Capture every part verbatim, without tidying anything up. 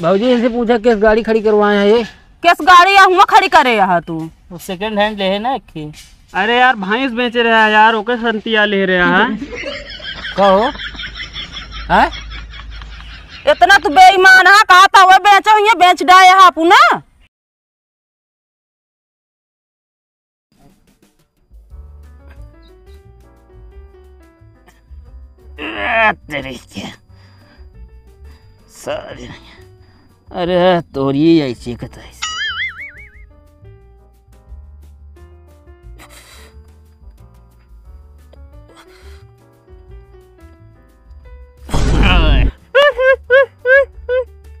भौजी, इनसे पूछा, किस गाड़ी खड़ी करवाए हैं ये? किस गाड़ी या हुआ खड़ी करे यहाँ तू? वो second hand ले है ना, एक ही। अरे यार, भैंस बेचे रहा है यार, ओके संतिया ले रहा है। कहो, हैं? इतना तू बेईमान है, कहा था वो बेचो, ये बेच डाए है अपू ना। आ, तेरे क्या? सारे, अरे, तोरी ऐसी कताई से।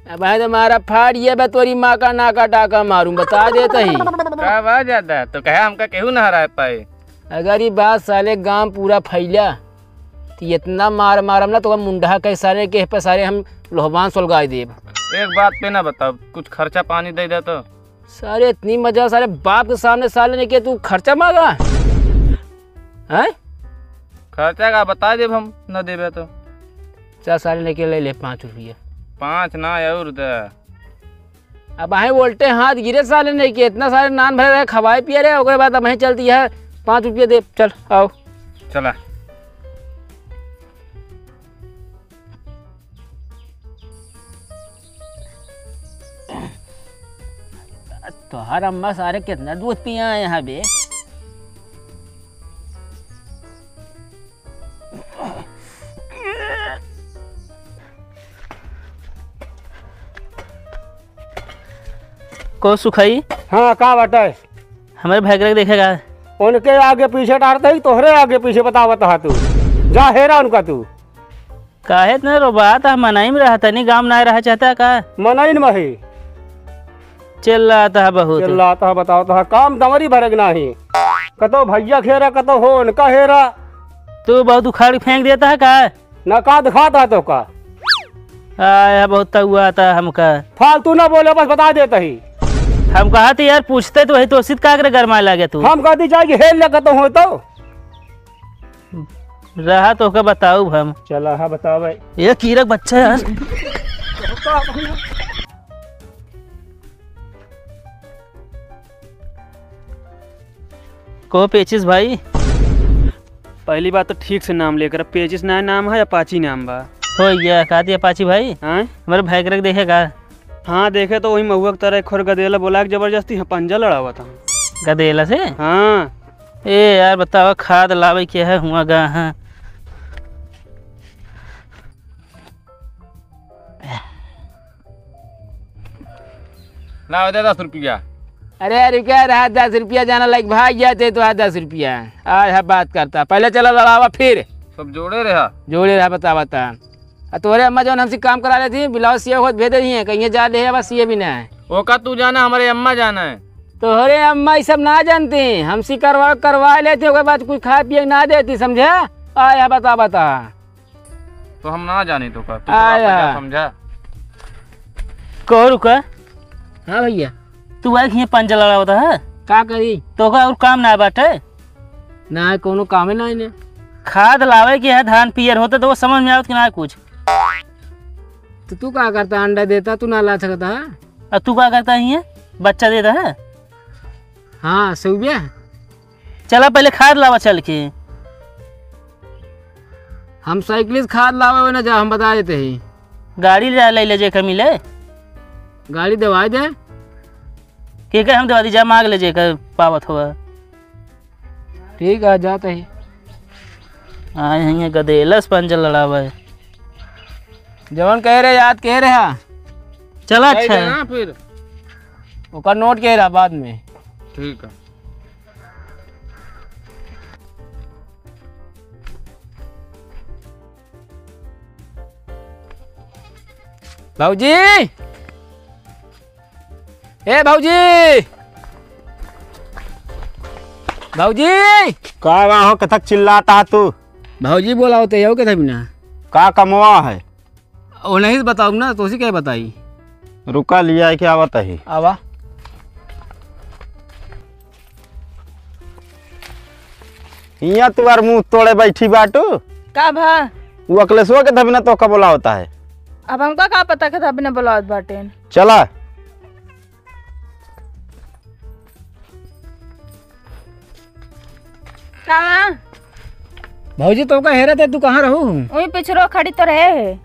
अब है तुम्हारा फाड़ ये बे, तोरी माँ का नाका टाका मारूं, बता देता ही। का बा ज्यादा? तो कहे हमका केहू ना हराए पाए। अगर ये बात साले गांव पूरा फैला, तो इतना मार मारम ना, तो मुंडहा के सारे के पे सारे हम लोहबान सुलगाए देब। एक बात पे ना बताओ, कुछ खर्चा पानी दे दे तो। सारे इतनी मजा, सारे बाप के सामने साले ने के तू खर्चा मांगा? हैं? खर्चा का बता देब हम, न देबे तो। चल साले ने के ले ले पाँच रुपये। पाँच ना और दे। अब आहे उल्टे हाथ गिरे साले ने के, इतना सारे नान भरे रहे, खवाए पिए रहे, ओकरे बाद अब आहे चलती है, पाँच रुपये दे, चल, आओ। चला। तोहार अम्मा सारे कितना दूध पिया है यहाँ बे। को सुखाई? हाँ, का बाटे? हमरे भैगरे के देखेगा। उनके आगे पीछे टारते ही तोहरे आगे पीछे बतावत हा तू। जा हेरा उनका तू। काहे इतना रोबात हा? मनई में रहा तनी, गाँव में ना रहा चाहता का? मनई में ही। चिल्लात हा बहुत। चिल्लात हा, बतावत हा, काम दंवरी भरे के नाही। कतो भैया के हेरा, कतो हो उनका हेरा। तू बहुत उखाड़ के फेंक देता है का? ना का दिखाता है तो का? आया बहुत तउआता हमका। फालतू ना बोले, बस बता देता ही। हम कहा थी यार, पूछते तो वही तो सित का करे गरमाए लागे तू। हम कहती जाएगी हेल ले कतो हो तो। रहा तो का बताऊ हम। चला, हाँ, बतावे। ये कीरक बच्चा यार। को पेचिस भाई? पहली बात तो ठीक से नाम लेकर, पेचिस ना नाम है, अपाची नाम बा। हो गया, का दिया अपाची भाई? हाँ? हमारे भाई के देखे का? हाँ, देखे तो वही महुआ की तरह एक खोर गदेला बोला के जबरदस्ती हम पंजा लड़ावा था। गदेला से? हाँ। ए यार, बतावा, खाद लावे के है, हुआ गा, हाँ। लाओ, दे दस रुपया। अरे, रुका रहा, दस रुपया जाना लायक भाई, या दे तो दस रुपया। आज है बात करता, पहले चला लड़ावा, फिर। सब जोड़े रहा। जोड़े रहा, बता, बता। आ तोहरे अम्मा जौन हमसे काम करा लेती, ब्लाउज सिया होत भेज देती हैं, कहीं जा ले, बस ये भी ना है। ओका तू जाना, हमारे अम्मा जाना है। तोहरे अम्मा ये सब ना जानती, हमसे करवा, करवा लेती, ओकर बाद कुछ खाए पिए ना देती, समझे? आया, बता, बता। तो हम ना जानी तो का, तू आया। समझा। कहो रुका। हाँ भैया। तू आए हियाँ पंजा लड़ावत है? का करी? तो का और काम ना बाटे? ना, कोनो कामे ना इन्हें। खाद लावे के है, धान पियर होते तो वो समझ में आवत कि ना कुछ। तो तू का करता, अंडा देता, तू ना ला सकता है? और तू का करता है, बच्चा देता है? हाँ, सौबिया। चला पहले खाद लावा चल के। हम साइकिल से खाद लावे ना जा, हम बता देते ही। गाड़ी ले, ले, ले जे के मिले। गाड़ी देवाई दे। के के हम देवा दी, जा मांग ले जे के पावत हुआ। ठीक है, जाते ही। आए हैं गदेलस पंजा लड़ावे। जवन कह रहे याद कह रहे हा। चला अच्छा है। फिर ओकर नोट कह रहा बाद में। ठीक है। भौजी, ए भौजी, भौजी। का बा हो, कथक चिल्लाता तू? भौजी बोलावत है, यो के था बिना। का कमवा है? ओ नहीं बताऊ ना, तोसी के बताई? रुका, लिया है क्या बताई? आवा। हियाँ तुआर मुँह तोड़े बैठी बाटू। का भा? वो अकलेसवा के धबिना तो का बोलावता है? अब हमका का पता कि बिना बुलावत बाटेन। चला। का? भौजी, तोका हेरत है, तू कहाँ रहू? वही पिछरो खड़ी तो रहे है।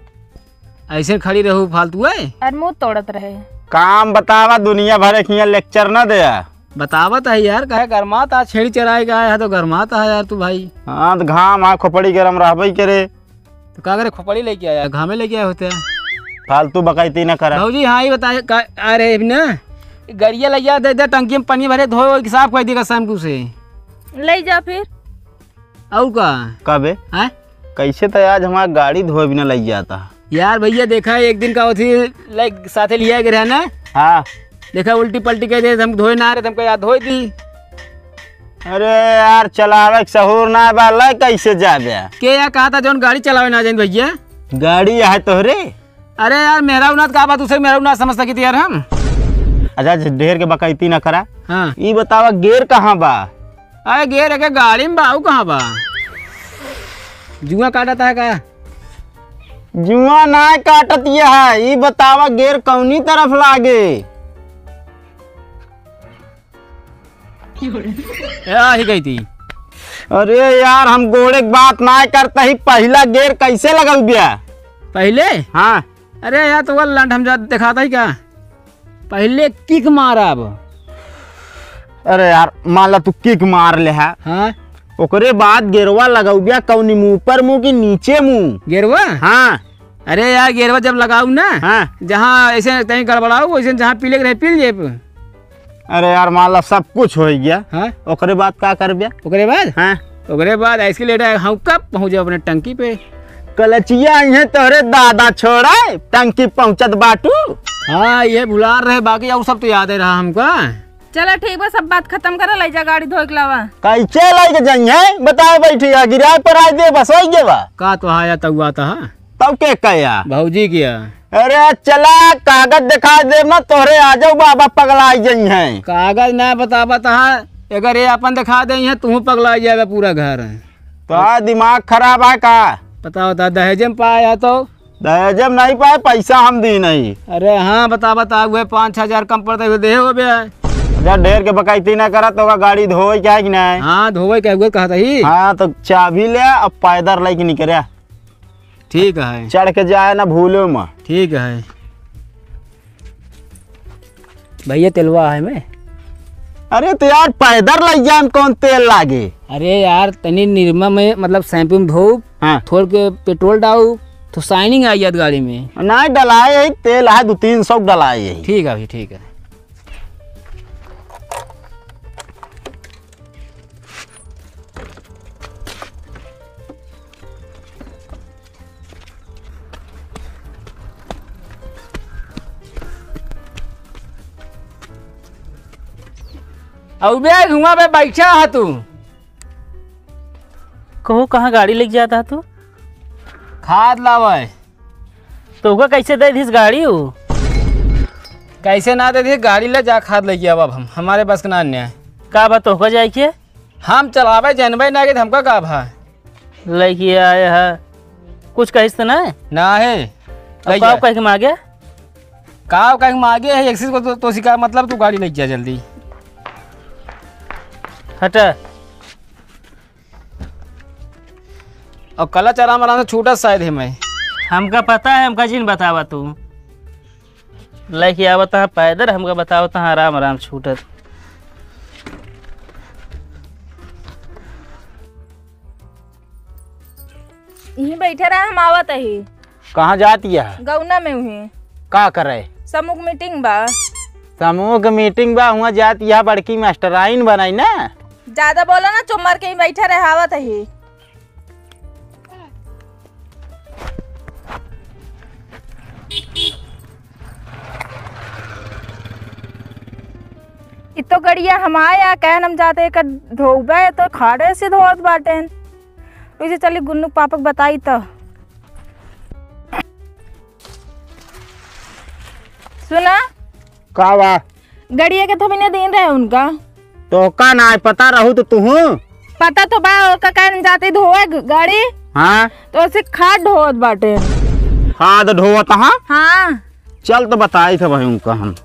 ऐसे खड़ी रहू फालतू है? अरे मुँह तोड़त रहे। काम बतावा, दुनिया भर के हियाँ lecture ना देया। बतावत है यार, काहे गरमात आ, छेड़ी चराए के आया है तो गरमात आ यार तू भाई। हाँ, तो घाम आ, खोपड़ी गरम रहबे करे। तो का करे, खोपड़ी लेके आया, घामे लेके आए होते हैं। फालतू बकैती ना करा। भौजी, हाँ, ये बताए का, अरे, अब ना, गरिया लैया दे दे, टंकी में पानी भरे, धोए, साफ कर देगा शैम्पू से। ले जा फिर। और का? का बे? हैं? कैसे तो आज हमार गाड़ी धोए बिना लग जाता। यार भैया, देखा, एक दिन का होती, लाइक, साथे लिया गया रहा ना। हाँ। देखा, उल्टी पल्टी कह दे, हम धोए ना रहे, हमको याद धोए दी। अरे यार, चलावे के सहूर ना बा, ले कैसे जाबे? के या कहा था, जौन गाड़ी चलावे ना जाइन भैया? गाड़ी है तोहरे? अरे यार, मेहरारू ना तो का बात, उसे मेहरारू ना समझ सकी थी यार हम। अच्छा, अच्छा, ढेर के बकैती ना करा। हाँ। ई बतावा, गेर कहाँ बा? अरे, गेर के गाड़ी में बा, ऊ कहाँ बा? जुआ काटत है का? जुआ ना काटत ये है, ई बतावा, गेर कौनी तरफ लागे? ए, आही गई थी। अरे यार, हम गोड़े के बात ना करता ही, पहला गेर कैसे लगल बिया? पहले? हाँ। अरे यार, तो वो लंड हम जा दिखाता ही का? पहले किक मारब। अरे यार, मान ला तू किक मार ले है। हाँ। ओकरे बाद गेरवा लगौबिया कौनी मुंह, ऊपर मुंह की नीचे मुंह? गेरवा? हाँ। अरे यार, गेरवा जब लगाऊ ना, हाँ। जहाँ ऐसे तहीं गड़बड़ाऊ, वैसे जहाँ पीले के रहे, पील जेब। अरे यार, मान ला सब कुछ हो गया। हाँ। ओकरे बाद का करबे? ओकरे बाद? हाँ। ओकरे बाद ऐसे लेटा है, हम कब पहुँचे अपने टंकी पे? कलचिया इहे तोहरे दादा छोड़ा, टंकी पहुँचत बाटू। हाँ, ये भुला रहे, बाकी और सब तो याद है रहा हमका। चला ठीक बा, सब बात खत्म करा, ले जा गाड़ी धोए के लावा। कैसे लेके जाइए? बताए बैठी है, गिराए पर आए दे, बस वही गेवा। का तो आया तउआ था? तब के कया? भौजी किया। अरे चला, कागज दिखा देब ना, तोहरे आ जाऊ बाबा पगलाई जइहैं। कागज ना बताबत हा, अगर ये अपन दिखा देइहैं, तू पगलाई जाबे पूरा घर। तो आ दिमाग खराब है का? बताओ ता, दहेजे में पाया तो? दहेजे में नहीं पाए, पैसा हम दी नहीं। अरे हाँ, बता, बता, उहे पाँच हजार कम पड़ता है, उहे देहे होबे। अच्छा, ढेर के बकैती ना करा, तो का गाड़ी धोवे के है कि नहीं? हाँ, धोवे के है, उहे कहत ही। हाँ, तो चाबी ले, अब पैदल लेके निकरे। ठीक है। चढ़ के जाए ना भूलो में। ठीक है। भैया, तेलवा है में? अरे तो यार, पैदल लग जाए में कौन तेल लागे? अरे यार, तनी निरमा में, मतलब shampoo में धोब, हाँ। थोड़ के petrol डाउब, तो shining आ जात गाड़ी में। नहीं डलाए है, तेल है दो तीन सौ डलाए है। ठीक है भाई, ठीक है। अउबे, हुआं पे बैठा है तू। कहो, कहाँ गाड़ी लेके जाता है तू? खाद लावे। तो ओका कैसे दे दिस गाड़ी हो? कैसे ना दे दिस गाड़ी, ले जा खाद लेके आवा। अब हम, हमारे बस का ना अन्याय। का बा तोहका जाए के? हम चलावे जनबे ना कि हमका का भा? लेके आए है, कुछ कहिस तो ना? ना है। अब ले का जा। कह के मांगे? का कह के मांगे है, एक चीज को तो, तो सिखा, मतलब तू गाड़ी लेके जा जल्दी। हटा। और कला चरा मरा से छूटा शायद है मैं। हमका पता है, हमका जिन बतावा तू। लेके आवत है पैदल, हमका बतावत है आराम आराम छूटत। यहीं बैठे रहा, हम आवत ही। कहाँ जाती है? गौना में हुए। का करे? समूह के meeting बा। समूह के meeting बा, हुआं जाती है, बड़की मास्टराइन बनाई ना। ज्यादा बोला ना, चुप मार के ही बैठे रहे, आवत ही। इ तो गड़िया हमार आ, कहन हम जाते एकर धोबे तो खाड़े से धोत बाटेन। वैसे चली गुन्नू पापा के बताई तो। सुना? का बा? गड़िया के थमिने दिन रहे उनका। तोहका ना पता रहू तो तुहू? पता तो बा, ओका कहन जाते धोए ग-, गाड़ी। हाँ। तो उसे खाट ढोत बाटे। खाद ढोवत हा? हाँ। चल तो बताई थे भाई उनका हम।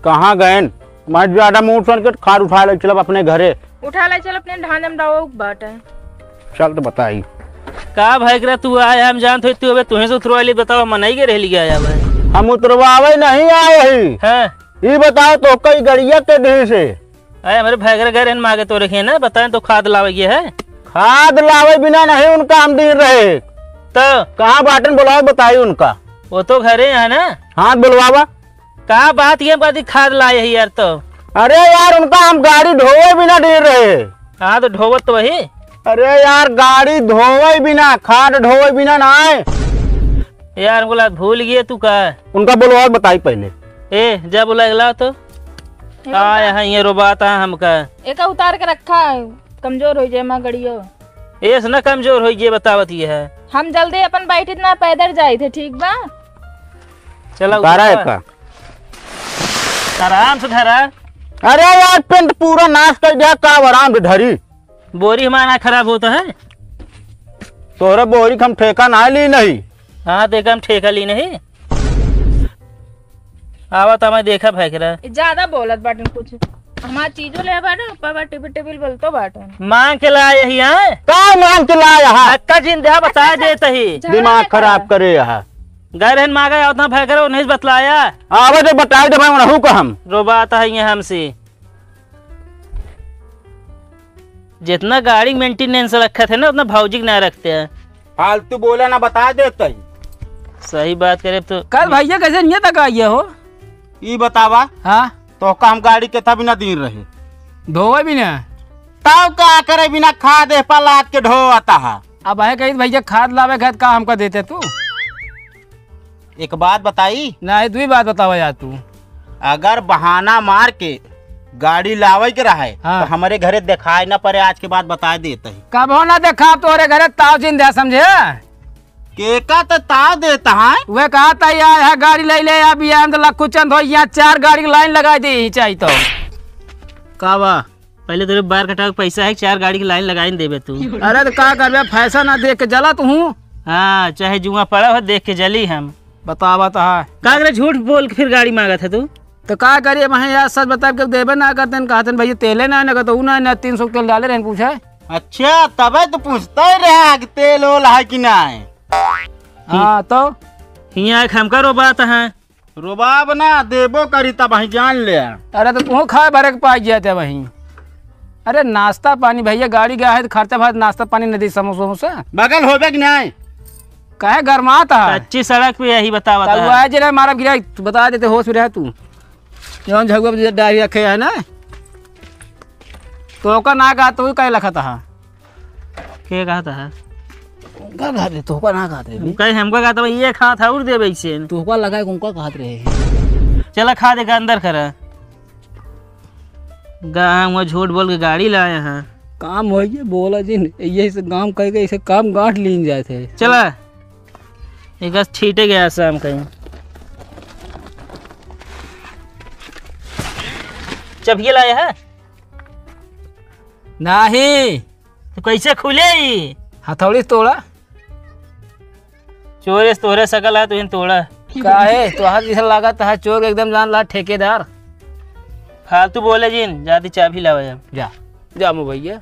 कहाँ गएन? मैं ज्यादा मूड सन के खाद उठा ले चलब अपने घरे। उठा ले चल अपने ढांजम डाओ बाटे। चल तो बताई। का भाई करा तू आया, हम जानत होई तू अबे तुहे से उतरवा ली, बतावा मनई के रहली गया आया भाई। हम उतरवावे नहीं आए ही। हाँ। ई बताओ तो कई गड़िया के ढेर से। अरे हमरे भाई करा गए रहन मागे तो रखे ना, बताएं तो खाद लावे के है। खाद लावे बिना नहीं उनका हम दिन रहे। तो? कहाँ बाटन बुलाओ बताई उनका। वो तो घरे है ना। हाँ बुलवावा। का बात ये बात खाद लाए है यार तो? अरे यार उनका हम गाड़ी ढोवे बिना दिन रहे। हाँ तो ढोवत तो वही। अरे यार गाड़ी धोवे बिना, खाद ढोवे बिना ना आए। यार हमको लगा भूल गए तू का। उनका बुलवा बताई पहले। ए जा बुला के लाओ तो। का यहाँ ये रोबात है हमका। एका उतार के रखा है, कमजोर हो जाए माँ गड़ियो। एस न कमजोर हो गए बतावत ये है। हम जल्दी अपन बैठित ना पैदल जाए थे, ठीक बा? चला उतारा उतारा। एका। आराम से धरा। अरे यार पेंट पूरा नाश कर दिया, का आराम से धरी। बोरी हमारा खराब होता है। तोहरे बोरी के हम ठेका ना ली नहीं। हाँ, तो हम ठेका ली नहीं। आवा तो मैं देखा भाई करा। ज्यादा बोलत बाटन कुछ। हमार चीजो ले बाटन, ऊपर बा टेबल टेबल बोलतो बाटन। मांग के लाए यही है। का मांग के लाया है? अक्का जिन देहा बता देत ही। दिमाग खराब करे यहाँ। गए रहन मांगे, उतना भाई करा, उन्हें बतलाया। आवे तो बताई दे भाई, उनहू को हम। रोबात है ये हमसे। जितना गाड़ी के मेंटेनेंस रखत है ना, उतना भौजी के ना रखते हैं। फालतू बोला ना, बता देते ही। सही बात करे अब तो। कल भैया कैसे नियत तक आइए हो? ई बतावा। हाँ। तो का हम गाड़ी के था बिना दिन रहे। धोवे भी ना। तब का करे बिना खाद एह पर लाद के ढोवता है। अब है कही भैया खाद लावे खाद का हमका देते तू? एक बात बताई? नहीं, दुई बात बतावा यार तू। अगर बहाना मार के गाड़ी लावे के रहे, हाँ। तो हमरे घरे देखाए ना पड़े, आज के बाद बता देत ही। कबो ना देखा तोरे घरे ताव जिन दे समझे। केका तो ताव देता है? वे कहा था यार, यहाँ गाड़ी ले ले, अब ये हम तो लखू चंद हो, यहाँ चार गाड़ी की लाइन लगा दे ही चाहिए तो। का बा? पहले तोरे बार कटावे के पैसा है, चार गाड़ी की लाइन लगाइन देबे तू। अरे तो का करबे, फैशन ना देख के जला तू हूँ। हाँ, चाहे जुआ पड़ा हो, देख के जली हम। बतावा तो है। का करे, झूठ बोल के फिर गाड़ी मांगत है तू? तो का करिए, वहाँ यार सच बता के देबे ना करते हैं, कहते हैं, "भैया तेले ना है, ना कहते ऊ ना है, ना तीन सौ तेल डाले रहे," पूछे। अच्छा, तबे तो पूछता ही रहा कि तेल ओल है कि ना है। हाँ, तो? हियाँ एक हमका रोबात है। रोबाब ना देबो करी तब वहीं जान ले। अरे तो तू खाए भरे के पाई जाते वहीं। अरे नाश्ता पानी भैया, गाड़ी गया है तो खर्चा भात नाश्ता पानी न दी, समोसा वमोसा। बगल होबे कि नहीं? काहे गरमात है? कच्ची सड़क पे यही बतावत तब है। वो आए जे रहे मारा गिरा, तू बता देते होश में रहे तू। जौन झगुआ पे डायरी रखे है ना, तो ओकर ना कहा, तू काहे लखत हा? के कहत हा? उनका कहत रहे, तोहका ना कहत रहे बे। कहे हमका कहत बा, ये खात हा, उड़ देबे इसे। तोहका लगा है, उनका कहत रहे। चला खा दे, अंदर करा। गाँव में झूठ बोल के गाड़ी लाए हैं। काम हो ये बोला जिन, यही से गाँव कह के इसे काम गांठ लीन जाए थे। चला। एक बस छीटे गया शाम कहीं। चबिया लाया है? नाही। तो कैसे खुले ई? हथौड़ी से तोड़ा। चोर इस तोरे सकल है, तू इन तोड़ा। काहे? तोहार जैसे लागत है चोर एकदम जान ला ठेकेदार। फालतू बोले जिन, जाती चाबी लावे अब। जा, जा मो भैया।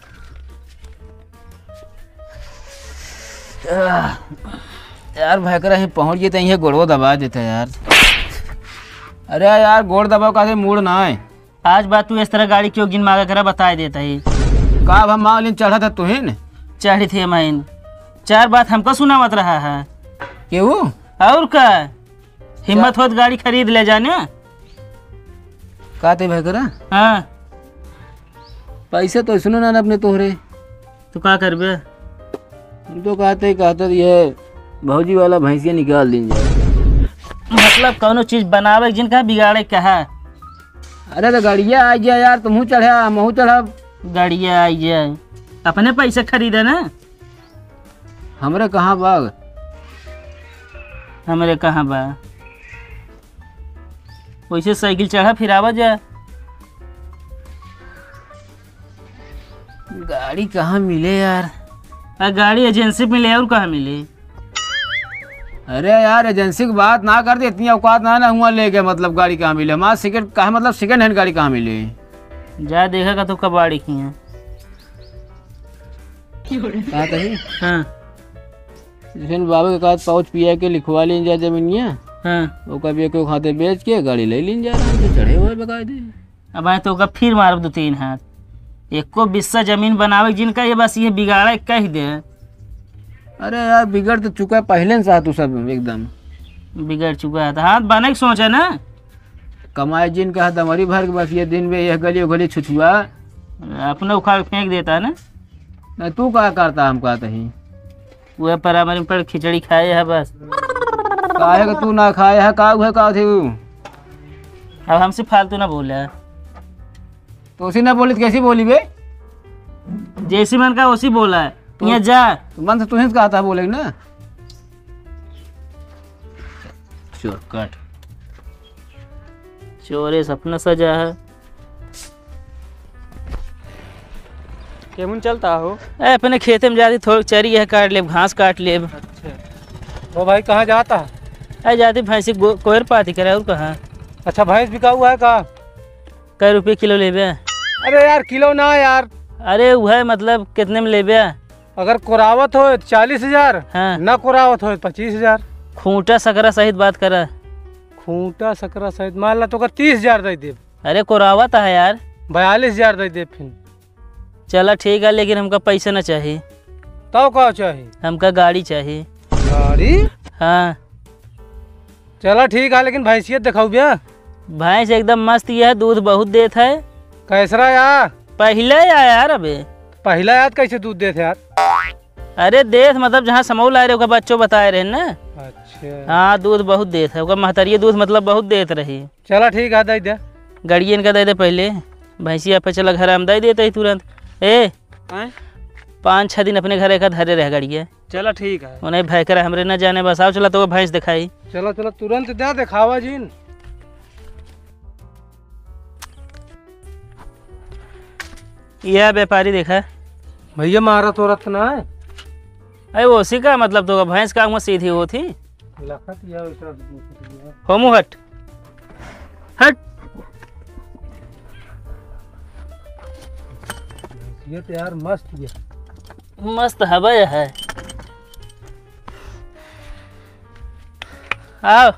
आह, यार, भाई करा ही पहुंच गए तो ये गोड़वा दबा देता यार। अरे यार, गोड़ दबाव का मूड ना है। आज बात तू इस तरह गाड़ी क्यों गिन मांगा करा, बताए देता ही। का अब हम मालिन चढ़ा था तुहिन? चढ़ी थी हम आइन। चार बात हमको सुनावत रहा है। केहू? और का? हिम्मत होत गाड़ी खरीद ले जाने। का ते भाई करा? हाँ। पैसे तो सुनो ना अपने तोहरे। तो का करबे? हम तो कहते ही कहते ये भौजी वाला भैंसिया निकाल लीन जाए। मतलब कौनो चीज बनावे जिनका बिगाड़े कहा। अरे तो गड़िया आ गया यार, तुमहू चढ़ा, हमहू चढ़ब। गड़िया आ गया, अपने पैसे खरीदे ना। हमरे कहाँ बा? हमरे कहाँ बा? वैसे साइकिल चढ़ा फिर आवा जा। गाड़ी कहाँ मिले यार? आ, गाड़ी एजेंसी पे मिले, और कहाँ मिले? अरे यार, एजेंसी की बात ना करते, इतनी औकात ना ना हुआ लेके, मतलब गाड़ी कहाँ मिले? हमारा सेकंड कहाँ, मतलब सेकंड हैंड गाड़ी कहाँ मिले? जा देखा का तो कबाड़ी की है। कहा तही? हाँ। जैसे बाबा के कहत पाउच पिया के लिखवा लीन जा जमीनिया। हाँ। ओकर भी एक खाते बेच के गाड़ी ले लीन जा, आराम से चढ़े हुए बकायदे। अब आए तो ओकर फिर मारब दो तीन हाथ। एको बिस्सा जमीन बनावे के जिन कहिए, बस ये बिगाड़े कह दे। अरे यार, बिगड़ तो चुका है पहले से तू सब एकदम। बिगड़ चुका है तो हाथ बने के सोचे ना। कमाए जिन कहा दमरी भर के, बस ये दिन में यह गली उगली छुछुआ। अपने उखाड़ फेंक देता है ना। नहीं, तू का करता, हम कहते ही। वह परामरी पर खिचड़ी खाए है बस। काहे का तू ना खाए है, का हुआ, का थे उ? अब हमसे फालतू ना बोले। तो उसी ना बोली तो कैसी बोली बे? जैसी मन का उसी बोला है। तो यहाँ जा। तो मन से तुही से कहता है बोले ना। चोर कट। चोरे सपना सजा है। केमुन चलता हो? ए, अपने खेते में जाती, थोड़ी चरी है, काट लेब, घास काट लेब। अच्छा। ओ भाई, कहाँ जाता है? ए, जाती भैंसी गो-, कोयर पाती करे, और कहाँ? अच्छा, भैंस बिका हुआ है का? कै रुपये किलो लेबे? अरे यार, किलो ना यार। अरे, वह मतलब, कितने में लेबे? अगर कोरावत हो, चालीस हजार, हाँ। ना कोरावत हो, पच्चीस हजार। खूंटा सकरा सहित बात करा। खूंटा सकरा सहित, मान ला, तो का तीस हजार दे देब। अरे, कोरावत है यार। बयालीस हजार दे देब फिर। चला ठीक है, लेकिन हमका पैसा ना चाही। तब का चाही? हमका गाड़ी चाही। गाड़ी? हाँ। चला ठीक है, लेकिन भैंसियत दिखाऊ भैया। भैंस एकदम मस्त, यह दूध बहुत देत है। कैसरा या? पहले या यार, अबे। पहला याद कैसे दूध देत है यार? अरे देत मतलब जहाँ समौल आए रहे, ओकर बच्चों बताए रहे ना। अच्छा। हाँ, दूध बहुत देत है, ओकर महतरिये दूध मतलब बहुत देत रही। चला ठीक है, दे दे। गड़ियन का दे दे पहले, भैंसिया पे चला घर हम दे देते ही तुरंत। ए, हैं? पाँच छः दिन अपने घर एक धरे रह गड़िया। चला ठीक है। उन्हें भय करे हमरे न जाने, बस आओ चला तो भैंस दिखाई। चला, चला तुरंत दे दिखावा जिन। यह व्यापारी देखा। भैया मारा तो रत्न है। अरे वो उसी का मतलब तो भैंस का मुँह सीधी होती। लखत या वैसा दूसरी है। होमू हट। हट। ये तो यार मस्त ये। मस्त हवा है। आओ।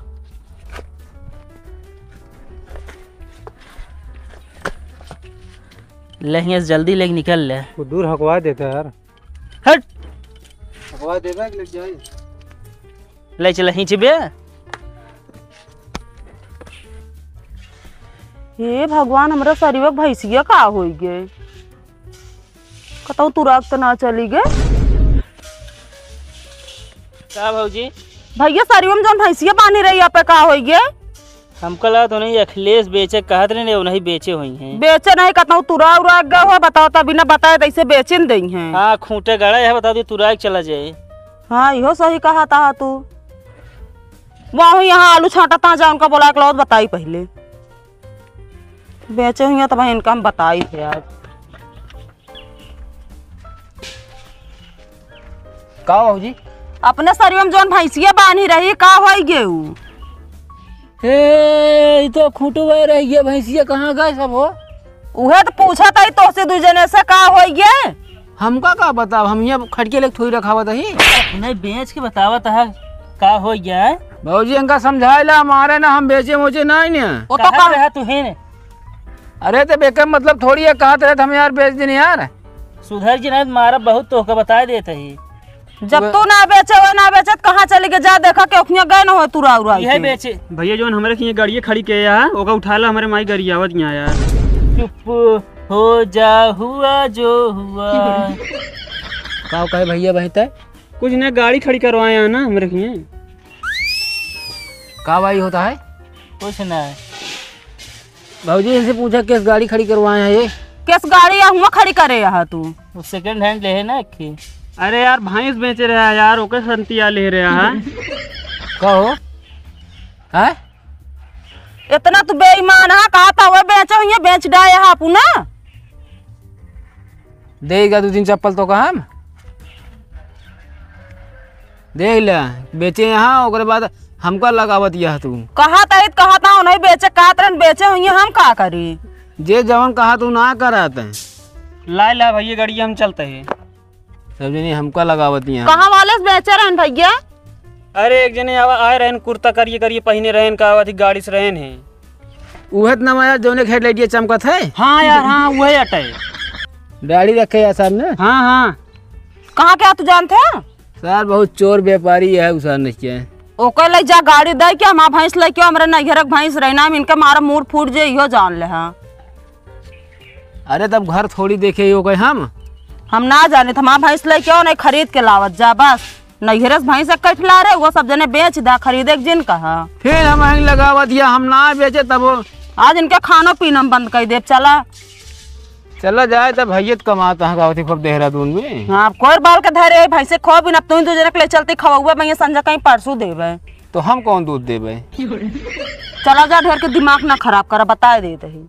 ले, हियाँ से जल्दी लेके निकल ले। वो दूर हकवा देता यार। हट। हकवा देता कि लग जाए। ले चला, हिंचबे। हे भगवान, हमरा सरिवा के भैंसिया का होई गे? कतौ तुराग त ना चली गे? का भौजी? भैया, सरिवा में जौन भैंसिया बांधी रही, यहाँ पे का होई गे? हमका लगा तो नहीं, अखिलेश बेचे कहत रहे, नहीं, नहीं बेचे होई हैं। बेचे नहीं, कतौ तुरा उरा गए हो, बताओ तो, बिना बताए तैसे बेचे न दई हैं। हाँ, खूंटे गड़ा है, बता दो, तुराग चला जाए। हाँ, इहो सही कहा था तू। वहाँ यहाँ आलू छांटा ता जा, उनका बोला के लाओ, बताई पहले। बेचे हुई हैं, तब इनका हम बताई थे आज। का हो भौजी? अपने सरिया में जौन भैंसिया बांधी रही, का होई गे उ? ए, ई तो खूंटू बह रही है, भैंसिया कहाँ गए सब हो? उहे तो पूछत हई तोसे दू जने से, का होई गे? हमका का बताब, हम यहाँ खटिया लेके थोड़ी रखावत हई। नहीं, बेच के बतावत है, का होई गे? भौजी, इनका समझाए ला, मारे ना, हम बेचे मोचे नहीं ने। ओ तो कहत का रहा तू ही ने। अरे तो बेकर मतलब थोड़ी है, कहत रहे हम यार बेच देने यार। सुधर जी नहीं, मारा बहुत तोहका बताए देत ही। जब वे- तू ना बेचे, वो ना बेचे, तो कहाँ चली गए? जा देखा, केहू किहाँ गए ना हो तुरा उरा यही के। बेचे। भैया, जौन हमरे किहाँ गाड़िया खड़ी के है, ओका उठा ला, हमरे माई गरियावत यहाँ यार। चुप हो जा, हुआ जो हुआ। का कहे भैया, बहिते? कुछ नहीं, गाड़ी खड़ी करवाए हैं ना हमरे किहाँ। का भाई होता है? कुछ नहीं। भौजी, इनसे पूछा, किस गाड़ी खड़ी करवाए हैं ये? किस गाड़ी या हुआ खड़ी करे यहाँ तू? वो second hand ले है ना एक ही। अरे यार, भैंस बेचे रहा है यार, ओके संतिया ले रहा है। कहो, हैं? इतना तू बेईमान है, कहा था वो बेचो, ये बेच डाए है अपना। देगा दो तीन चप्पल तो का हम? देख ले, बेचे यहाँ, ओकरे बाद हमका लगावत यह तू। कहा था, कहा था, नहीं बेचे, कहत रहन बेचे हुई, हम का करी? जे जवन कहा तू ना करत है। लाए ला भैया, गाड़ी हम चलते हैं। सब जनी हमका लगावत यहाँ। कहाँ वाले से बेचे रहन भैया? अरे, एक जने आवा, आए रहन, कुर्ता करिए करिए पहिने रहन, का आवत ही गाड़ी से रहन है। उहे त नवा यार, जौने खेत लइटिया चमकत है। हाँ यार, हाँ, उहे अटे। दाढ़ी रखे यार साहब ने। हाँ, हाँ। कहाँ के तू जानते हो? सर, बहुत चोर व्यापारी है, उ सर नहीं के। ओके ले जा, गाड़ी दे के हमार भैंस लेके, हमरे नैहर के भैंस रहना, हम इनके मारा मूड़ फूट जे, इहो जान ले, हाँ। अरे, तब घर थोड़ी देखे ही हो गए हम। हम ना जाने, त हमार भैंस लेके आओ, नहीं खरीद के लावत जा, बस। नैहरे से भैंस एक कैठ ला रहे, वो सब जने बेच दा, खरीदे के जिन कहा। फिर हम हहीं लगावत या हम ना बेचे तब। आज इनके खानो पीना हम बंद कर देब, चला। चला जाए तब, भैया त कमात है गावती खूब देहरादून में। हाँ, अब कोई बाल के धरे है, भैंसे खो बिना, अब तू ही दो जने के ले चलती खवौआ, भैया संझा कहीं परसों देबे। तो हम कौन दूध देबे? चला जा, ढेर के दिमाग ना खराब करा, बताए देत ही।